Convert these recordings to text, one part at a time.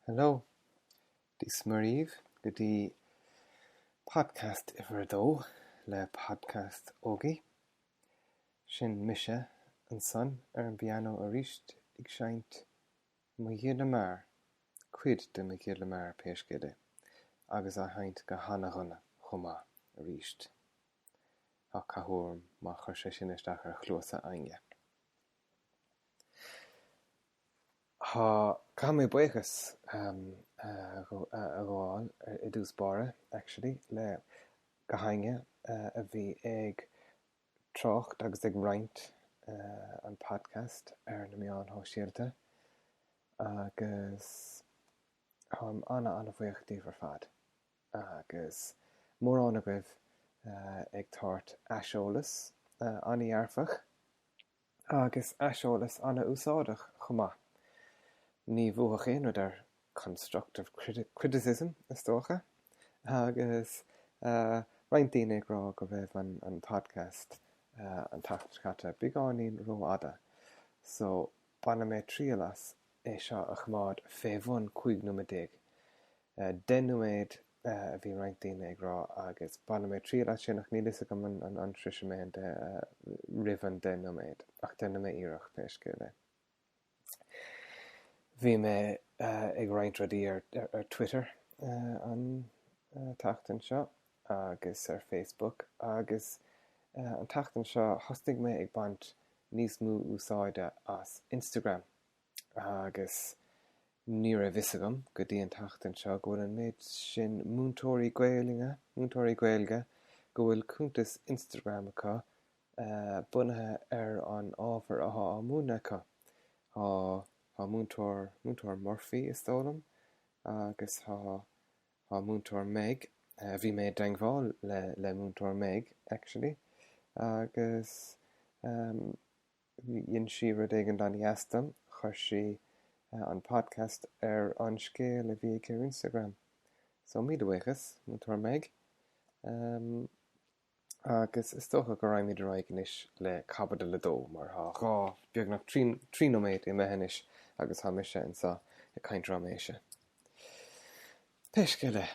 Hello. Dia 's Muire dhaoibh go dtí podcast uimhir a dó le Podcast Ógie. Sin mise ansan ar an bpianó arís ag seinnt mo ghiolla mear, cuid de mo ghiolla mear pé scéal é, agus á sheinnt go hana-dhona chomh maith arís. Tá cathú orm má chuir sé sin isteach ar chluasa éinne. Tá, caithfidh mé buíochas a ghabháil i dtús báire, actually, le gach éinne a bhí ag trácht agus ag roinnt an podcast ar na meáin shóisialta agus táim ana-ana-bhuíoch díobh ar fad agus mórán agaibh ag tabhairt aiseolas ana-dhearfach. Agus aiseolas ana-úsáideach chomh maith. Ní bhuafadh aon rud ar constructive criticism, is dócha. Agus roinnt daoine ag rá go raibh an podcast an tseachtain seo caite beagáinín rófhada. So, bainfidh mé triail as é seo a choimeád fé bhun 15 nóiméad. 10 nóiméad a bhí roinnt daoine ag rá agus bainfidh mé triail as sin ach níl fhios agam an sroisfidh mé an roimh an 10 nóiméad ach déanfaidh mé iarracht pé scéal é. Bhí mé ag roinnt rudaí ar Twitter an tseachtain seo agus ar Facebook agus an tseachtain seo thosnaigh mé ag baint níos mó úsáide as Instagram. Agus ní raibh fhios agam go dtí an tseachtain seo go bhfuil an méid sin múinteoirí Gaelainne, múinteoirí Gaeilge, go bhfuil cuntas Instagram acu bunaithe ar an ábhar atá á múineadh acu. Tá, tá múinteoir, múinteoir Murphy is dóigh liom, agus tá, tá múinteoir Meg, bhí mé i dteangmháil le, le múinteoir Meg actually, agus Dhein sí rud éigin an-dheas dom, chuir sí an podcast ar an scéal a bhí aici ar Instagram. So, míle buíochas, Múinteoir Meg. Agus is dócha go raghaimid ar aghaidh anois le caibidil a dó, mar tá dhá, beagnach trí nóiméad imithe anois agus tá mise anseo ag caint raiméise. Pé scéal é.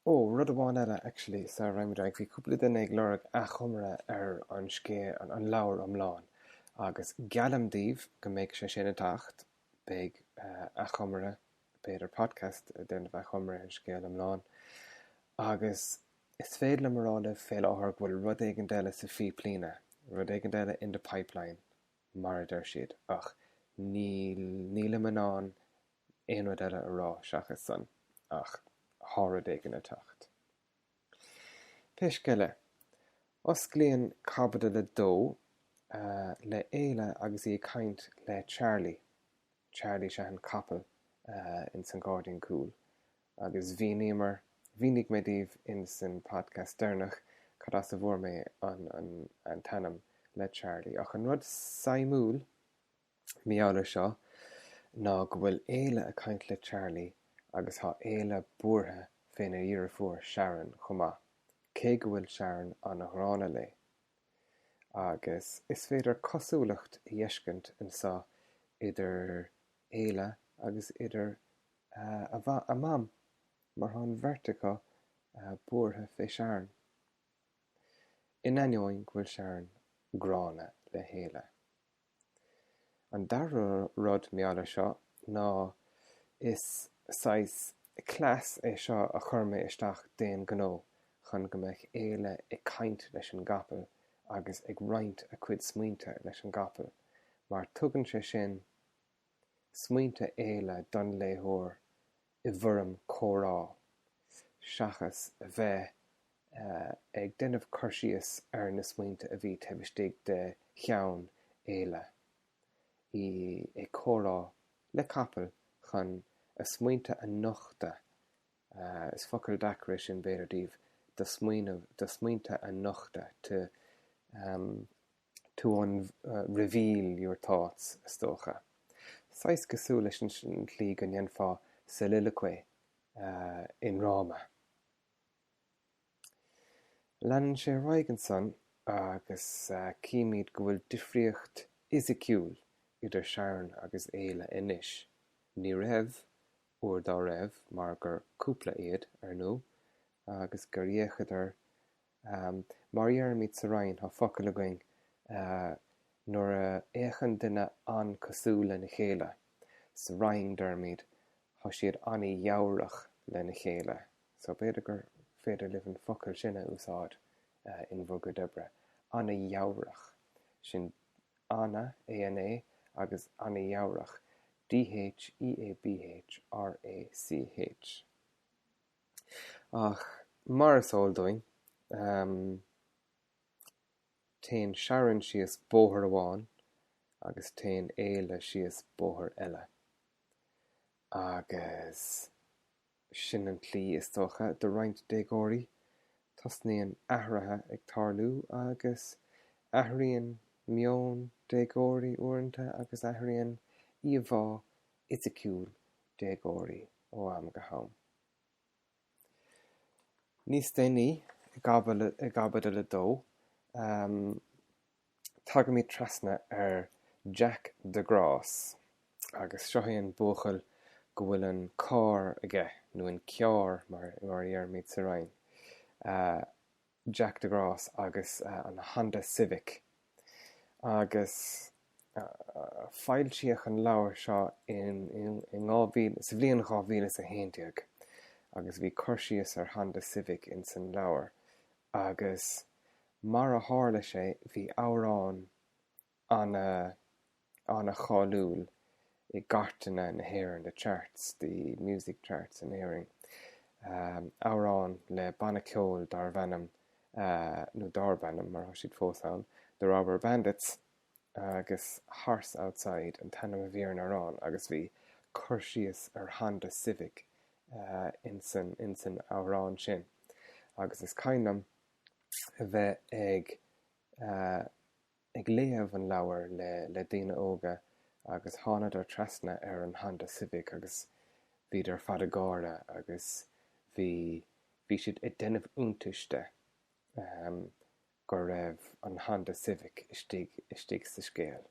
Ó, rud amháin eile, actually, sara raghaimid ar aghaidh, bhí cúpla duine ag lorg achoimre ar an scéal, an leabhar iomlán, agus geallaim daoibh go mbeidh sé sin ag teacht, beidh achoimre, b'fhéidir podcast ag déanamh achoimre ar an scéal iomlán, agus is féidir liom a rá libh fé láthair go bhfuil rud éigint eile sa phíplíne, rud éigint eile in the pipeline, mar a deir siad, ach níl, nílim in ann aon rud eile a rá seachas san, ach thá rud éigin ag teacht. Pé scéal é, osclaíonn caibidil 2 le Éile agus í ag caint le Charlie. Charlie is ea an capall ins an gairdín cúil, agus mhíníomar, mhínigh mé daoibh ins an podcast deireanach cad as a bhfuair mé an an t-ainm le Charlie. Ach an rud suimiúil Mar gheall ar seo ná go bhfuil Éile ag caint le Charlie agus thá Éile buartha féna dheirfiúr Sharon chomh maith, cé go bhfuil Sharon ana-ghránna léi. Agus is féidir cosúlacht a fheiscint anseo idir Éile agus idir a mam, mar thá an bheirt acu buartha fé Sharon. In ainneoin go bhfuil Sharon gránna le hÉile. An dara rud mar gheall ar seo ná is saghas cleas é seo a chuir mé isteach d'aon ghnó chun go mbeadh Éile ag caint leis an gcapall agus ag roinnt a cuid smaointe leis an gcapall mar tugann sé sin smaointe Éile don léitheoir i bhfoirm comhrá seachas a bheith ag déanamh cur síos ar na smaointe a bhí taobh istigh de cheann Éile, í ag comhrá le capall chun a smaointe a nochtadh, is focal deacair é sin b'fhéidir daoibh, do smaoineamh, do smaointe a nochtadh, to, to un, reveal your thoughts, is dócha. Saghas cosúil leis an tslí go ndéanfá soliloquy i ndráma. Leanann sé ar aghaidh ansan agus címid go bhfuil difríocht fhisiciúil idir Sharon agus Éile anois. Ní raibh, uair dá raibh, mar gur cúpla iad, ar ndóigh, agus gur fhéachadar, mar a dheirimid sa Rinn, tá focal againn, nuair a fhéachann duine an-cosúil lena chéile, sa Rinn deirimid, tá siad an-dheabhrach lena chéile. So b'fhéidir gur féidir libh an focal sin a úsáid in bhur gcuid oibre, an-dheabhrach. Sin ana, A-N-A, agus an-dheabhrach, D-H-E-A-B-H-R-A-C-H. Ach mar is eol dúinn, téann Sharon síos bóthar amháin agus téann Éile síos bóthar eile. Agus sin an tslí, is dócha, do roinnt déagóirí. Tosnaíonn athruithe ag tarlú agus athraíonn meon déagóirí uaireanta agus athraíonn íomhá fhisiciúil déagóirí ó am go ham. Níos déanaí i gCaibidil 2, tagaimid trasna ar Jack de Grás agus seo é an buachaill go bhfuil an carr aige, nó an ceárr mar a dheirimid sa Rinn, Jack de Grás agus an Honda Civic. Agus foilsíodh an leabhar seo in in sa bhliain 2011 agus bhí cur síos ar Honda Civic ins an leabhar agus mar a tharla sé bhí amhrán ana ana-cháiliúil i gcairteanna na hÉireann, the charts, the music charts in Éirinn, amhrán le banna ceoil darbh ainm, nó darb ainm, mar tá siad fós ann, The Rubber Bandits, agus Horse Outside an t-ainm a bhí ar an amhrán agus bhí cur síos ar Honda Civic insan insan amhrán sin. Agus is cuimhin liom a bheith ag ag léamh an leabhair le le daoine óga agus thánadar trasna ar an Honda Civic agus bhíodar ar fad ag gáire agus bhí bhí siad ag déanamh iontais de go raibh an Honda Civic istigh istigh sa scéal.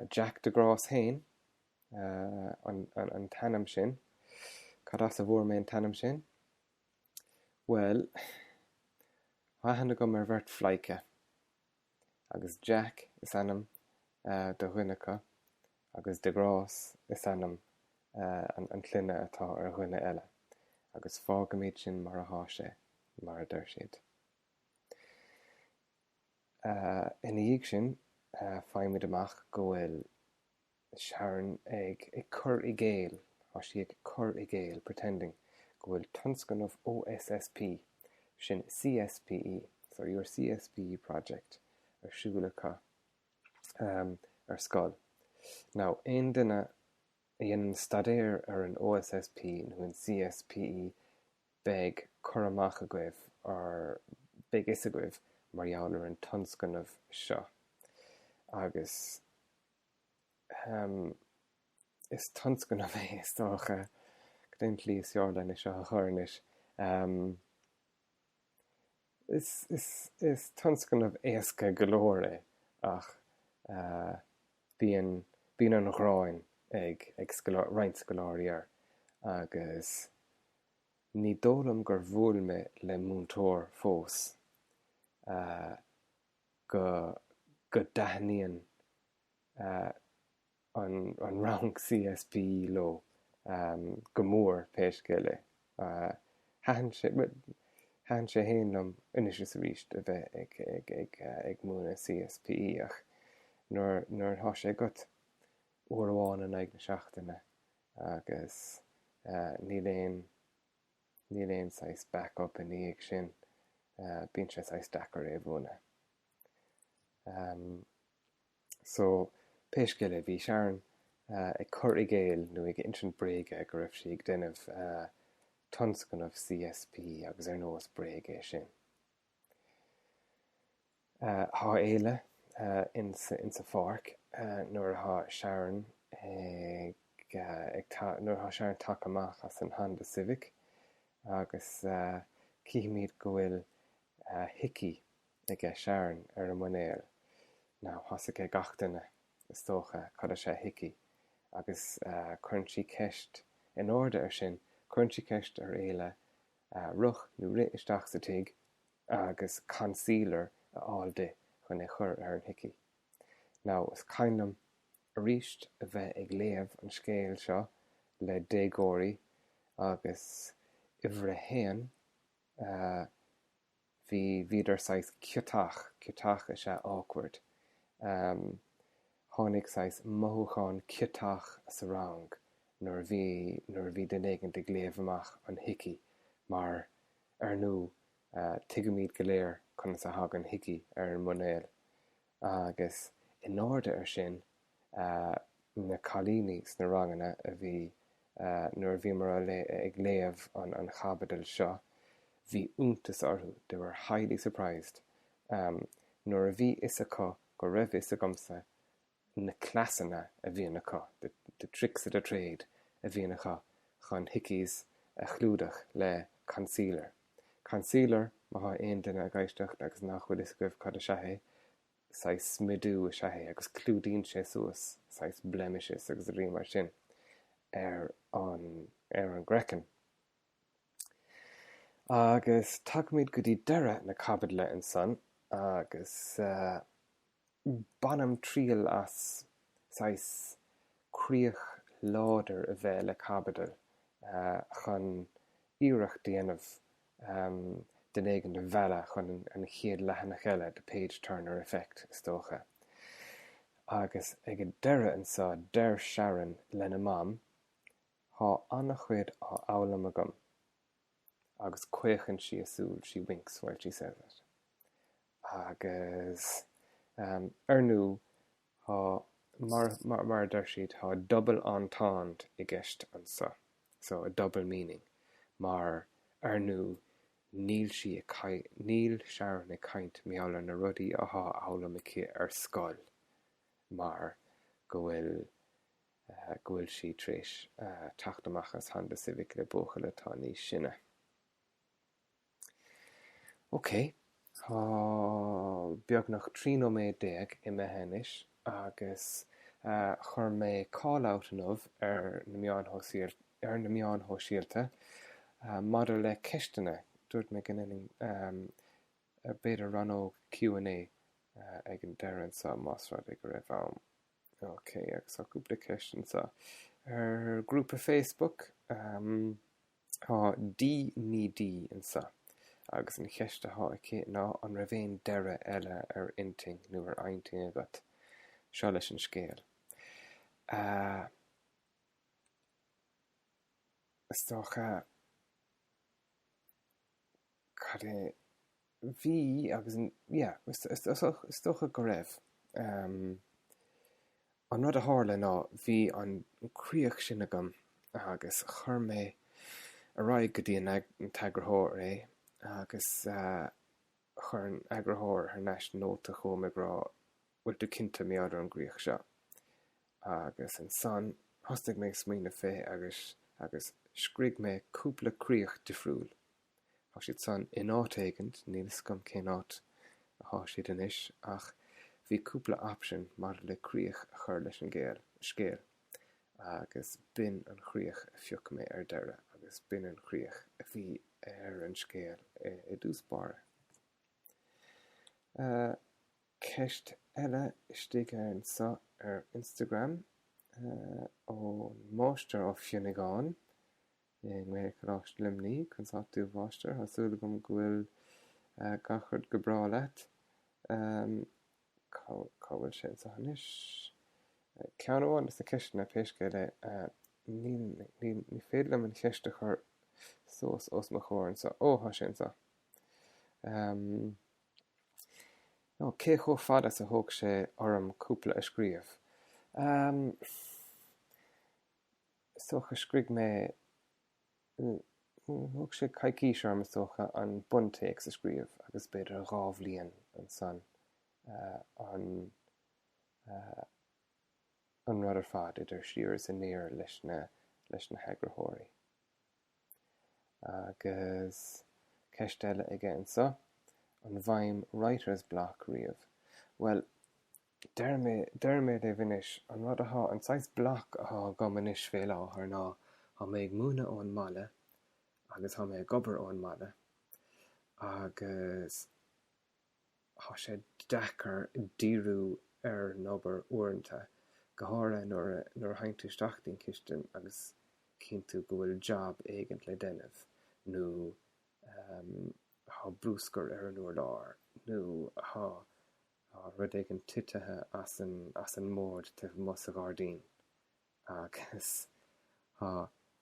Jack de Grás féin an an t-ainm sin. Cad as a bhfuair mé an t-ainm sin? Bhuel, tá aithne agam ar bheirt phleidhce, agus Jack is ainm do dhuine acu, agus de Grás is ainm an tsloinne atá ar dhuine eile, agus fágfaimid sin mar atá sé, mar a deir siad. Ina dhiaidh sin, faighimid amach go bhfuil Sharon ag cur i gcéill, tá sí ag cur i gcéill, pretending, go bhfuil tionscnamh OSSP, sin CSPE, so your CSPE project, ar siúl acu ar scoil. Now, aon duine a dhéanann staidéar ar an OSSP nó an CSPE, beidh cur amach agaibh or beidh fhios agaibh mar gheall ar an tionscnamh seo. Agus. Is tionscnamh é, is dócha. Cad é an tslí is fearr lena seo a chur anois? Is tionscnamh éasca go leor é ach bíonn bíonn an ghráin ag ag roinnt scoláirí air agus ní dóigh liom gur bhuail mé le múinteoir fós go go dtaitníonn an rang CSPE leo go mór pé scéal é. Thaitin sé, bhuel, thaitin sé fhéin liom anois is arís a bheith ag ag ag ag múineadh CSPE ach nuair nuair atá sé agat uair amháin in aghaidh na seachtaine agus níl aon níl aon saghas back up ina dhiaidh sin, bíonn sé saghas deacair é a mhúineadh. So, pé scéal é, bhí Sharon ag cur i gcéill, nó ag insint bréige, go raibh sí ag déanamh tionscnamh CSP agus ar ndóigh is bréag é sin. Tá Éile insa pháirc nuair atá Sharon ag nuair atá Sharon tagtha amach as an Honda Civic agus cífimid go bhfuil hickey aige Sharon ar a muinéal. Now, tá 'fhios ag gach duine, is dócha, cad is ea hickey. Agus cuireann sí ceist, in airde air sin, cuireann sí ceist ar Éile rith nó rith isteach sa tigh agus concealer a fháil di chun é chur ar an hickey. Now, is cuimhin liom arís a bheith ag léamh an scéil seo le déagóirí agus uimhir a haon, bhí, bhíodar saghas ciotach, ciotach is ea awkward. Tháinig saghas mothúchán ciotach sa rang nuair a bhí, nuair a bhí duine éigin ag léamh amach an hickey mar, ar ndú, tuigimid go léir conas a thagann hickey ar an muinéal. Agus in airde air sin, na cailíní sna ranganna a bhí, nuair a bhíomar ag léamh an chaibidil seo, bhí iontas orthu, they were highly surprised, nuair a bhí fhios acu go raibh fhios agamsa na cleasanna a bhíonn acu, the tricks of the trade a bhíonn acu chun hickeys a chlúdach le concealer. Concealer, má thá aon duine ag éisteacht agus nach bhfuil fhios agaibh cad is ea é, saghas smidiú is ea é agus clúdaíonn sé suas saghas blemishes agus rudaí mar sin ar an ar an gcraiceann. Agus tagaimid go dtí deireadh na caibidle ansan agus bainim triail as saghas críoch láidir a bheith le caibidil chun iarracht a dhéanamh duine éigin a mhealladh chun an chéad leathanach eile, the page turner effect, is dócha. Agus ag an deireadh anso, deir Sharon lena mam, Thá an-chuid á fhoghlaim agam. Agus caochann sí a súil, she winks while she says it. Agus, ar ndú, thá, mar, mar a deir siad, thá double entendre i gceist anso. So, a double meaning. Mar, ar ndú, níl sí ag, níl Sharon ag caint mar gheall ar na rudaí athá á fhoghlaim aici ar scoil, mar go bhfuil, go bhfuil sí tar éis teacht amach as Honda Civic le buachaill atá níos sine. Ok, tá beagnach 13 nóiméad imithe anois agus chuir mé call out inniu ar na meáin ar na meáin shóisialta maidir le ceisteanna. Dúirt mé go ndéanfainn b'fhéidir rannóg Q and A ag an deireadh anseo más rud é go raibh am. Ok, agus tá cúpla ceist anseo ar grúpa Facebook. Tá D Ní D anseo agus an cheist athá aici ná an raibh aon deireadh eile ar intinn nó ar intinn agat? Seo leis an scéal. Is dócha cad é Bhí agus yeah is dócha go raibh. An rud a tharla ná bhí an críoch sin agam agus chuir mé ar aghaidh go dtí an t-eagarthóir é agus chuir an eagarthóir thar n-ais nóta chugam ag rá bhfuil tú cinnte mar gheall ar an gcríoch seo? Agus ansan thosnaigh mé ag smaoineamh fé agus agus scrígh mé cúpla críoch difriúil. Tá siad san in áit éigint, níl fhios agam cén áit athá siad anois, ach bhí cúpla option maidir le críoch a chur leis an scéal, agus b'in an chríoch a phioc mé ar deireadh, agus b'in an chríoch a bhí ar an scéal i dtús báire. Ceist eile istigh anso ar Instagram, ón Máistir Ó Fionnagáin. I nGaelcholáiste Luimnigh, conas tá tú a mháistir? Tá súil agam go bhfuil gach rud go breá leat. Cá bhfuil sé anseo anois? Ceann amháin de na ceisteanna, pé scéal é, ní féidir liom an cheist a chur suas os mo chomhair anseo. Ó, tá sé anseo. Nó cé chomh fada is a thóg sé orm cúpla a scríobh? Is dócha, scrígh mé, thóg sé coicís orm is dócha an buntéacs a scríobh agus b'fhéidir 2 bhliain ansan an an rud ar fad idir siar is aniar leis na leis na heagarthóirí. Agus ceist eile aige anso, an bhfaighim writer's block riamh? Bhuel. Deir mé, deir mé libh anois, an rud athá, an saghas block athá agam anois fé láthair ná, thá mé ag múineadh ón mbaile agus thá mé ag obair ón mbaile agus thá sé deacair díriú ar an obair uaireanta, go háirithe nuair a, nuair a théann tú isteach dtí'n chistin agus cíonn tú go bhfuil job éigint le déanamh nó thá brúscar ar an urlár nó thá Tá rud éigin titithe as an as an mbord taobh amuigh sa ghairdín agus tá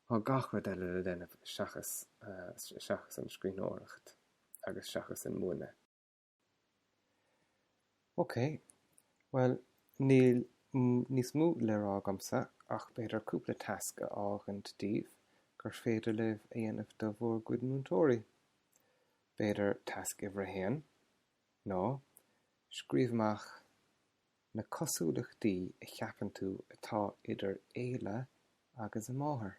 tá gach rud eile le déanamh seachas seachas an scríbhneoireacht agus seachas an múineadh. Ok, bhuel níl níos mó le rá agamsa ach b'fhéidir cúpla tasc a fhágaint daoibh gur féidir libh a dhéanamh do bhur gcuid múinteoirí. B'fhéidir tasc uimhir a haon. Ná scríobh amach na cosúlachtaí a cheapann tú atá idir Éile agus a máthair.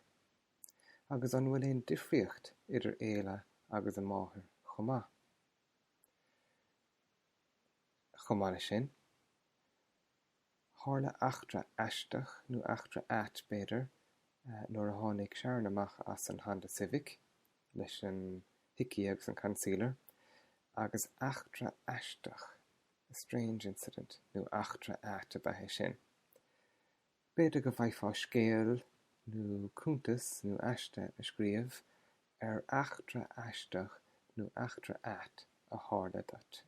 Agus an bhfuil aon difríocht idir Éile agus a máthair chomh maith? Chomh maith leis sin, tharla eachtra aisteach, nó eachtra ait b'fhéidir, nuair a tháinig Sharon amach as an Honda Civic leis an hickey agus an concealer, agus eachtra aisteach, a strange incident, nó eachtra ait ab ea é sin. B'fhéidir go bhfaighfeá scéal nó cuntas nó aiste a scríobh ar eachtra aisteach nó eachtra ait a tharla duit.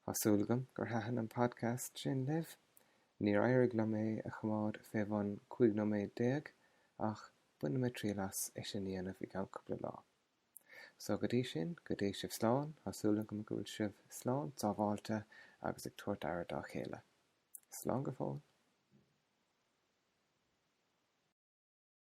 Tá súil agam gur thaitin an podcast sin libh. Níor éirigh liom é a choimeád fé bhun 15 nóiméad ach bainfidh mé triail as é sin a dhéanamh i gceann cúpla lá. So go dtí sin, go dté sibh slán, tá súil agam go bhfuil sibh slán sábháilte agus ag tabhairt aire dá chéile. Slán go fóill.